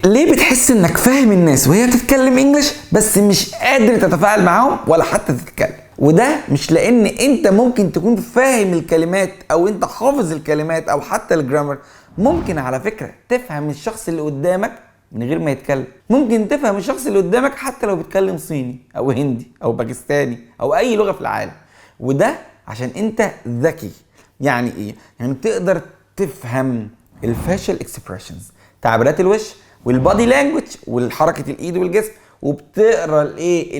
ليه بتحس انك فاهم الناس وهي بتتكلم English بس مش قادر تتفاعل معاهم ولا حتى تتكلم؟ وده مش لان انت ممكن تكون فاهم الكلمات او انت حافظ الكلمات او حتى ال grammar. ممكن على فكرة تفهم الشخص اللي قدامك من غير ما يتكلم، ممكن تفهم الشخص اللي قدامك حتى لو بيتكلم صيني او هندي او باكستاني او اي لغة في العالم. وده عشان انت ذكي. يعني ايه؟ يعني تقدر تفهم ال facial expressions، تعبيرات الوش وال body language والحركة الايد والجسم، وبتقرا الايه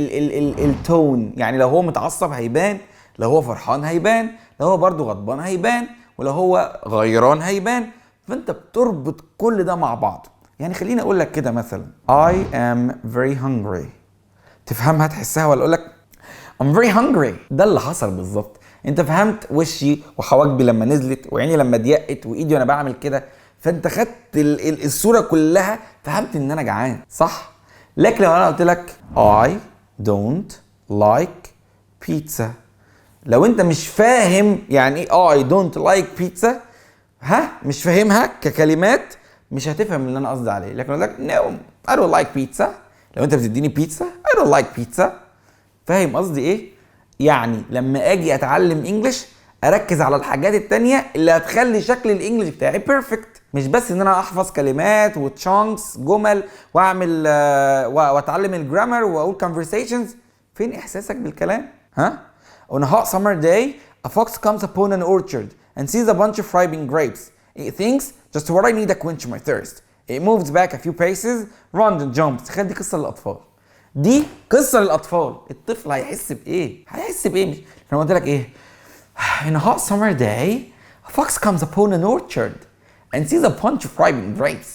ال tone. يعني لو هو متعصب هيبان، لو هو فرحان هيبان، لو هو برضه غضبان هيبان، ولو هو غيران هيبان. فانت بتربط كل ده مع بعض. يعني خليني اقول لك كده مثلا I am very hungry، تفهمها تحسها ولا اقول لك I'm very hungry؟ ده اللي حصل بالظبط. انت فهمت وشي وحواجبي لما نزلت وعيني لما ضيقت وايدي وانا بعمل كده، فانت خدت الصورة كلها، فهمت ان انا جعان، صح؟ لكن لو انا قلت لك I don't like pizza، لو انت مش فاهم يعني ايه I don't like pizza، ها، مش فاهمها ككلمات، مش هتفهم اللي انا قصدي عليه. لكن اقول لك no I don't like pizza، لو انت بتديني بيتزا I don't like pizza، فاهم قصدي ايه؟ يعني لما اجي اتعلم English اركز على الحاجات التانية اللي هتخلي شكل ال English بتاعي perfect، مش بس ان انا احفظ كلمات و chunks جمل واعمل واتعلم ال grammar واقول conversations. فين احساسك بالكلام؟ ها؟ On a hot summer day, a fox comes upon an orchard and sees a bunch of ripening grapes. It thinks, just what I need to quench my thirst. It moves back a few paces, runs and jumps. تخيل دي قصة للأطفال. دي قصة للأطفال. الطفل هيحس بإيه؟ هيحس بإيه؟ مش لو قلت لك إيه؟ In a hot summer day, a fox comes upon an orchard and sees a bunch of ripening grapes.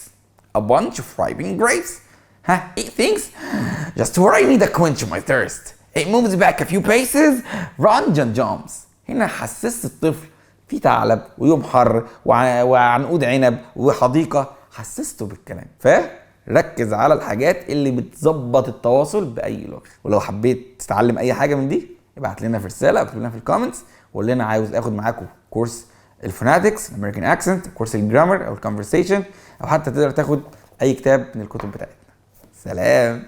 A bunch of ripening grapes. ها، it thinks, just what I need to quench my thirst. It moves back a few paces, runs and jumps. هنا حسست الطفل في ثعلب ويوم حر وعنقود عنب وحديقة، حسسته بالكلام. فركز على الحاجات اللي بتظبط التواصل بأي لغة. ولو حبيت تتعلم أي حاجة من دي ابعت لنا في رسالة أو اكتب لنا في ال comments وقول لنا عاوز اخد معاكم كورس ال phonetics، ال American accent، كورس ال grammar او ال conversation، او حتى تقدر تاخد اي كتاب من الكتب بتاعتنا. سلام.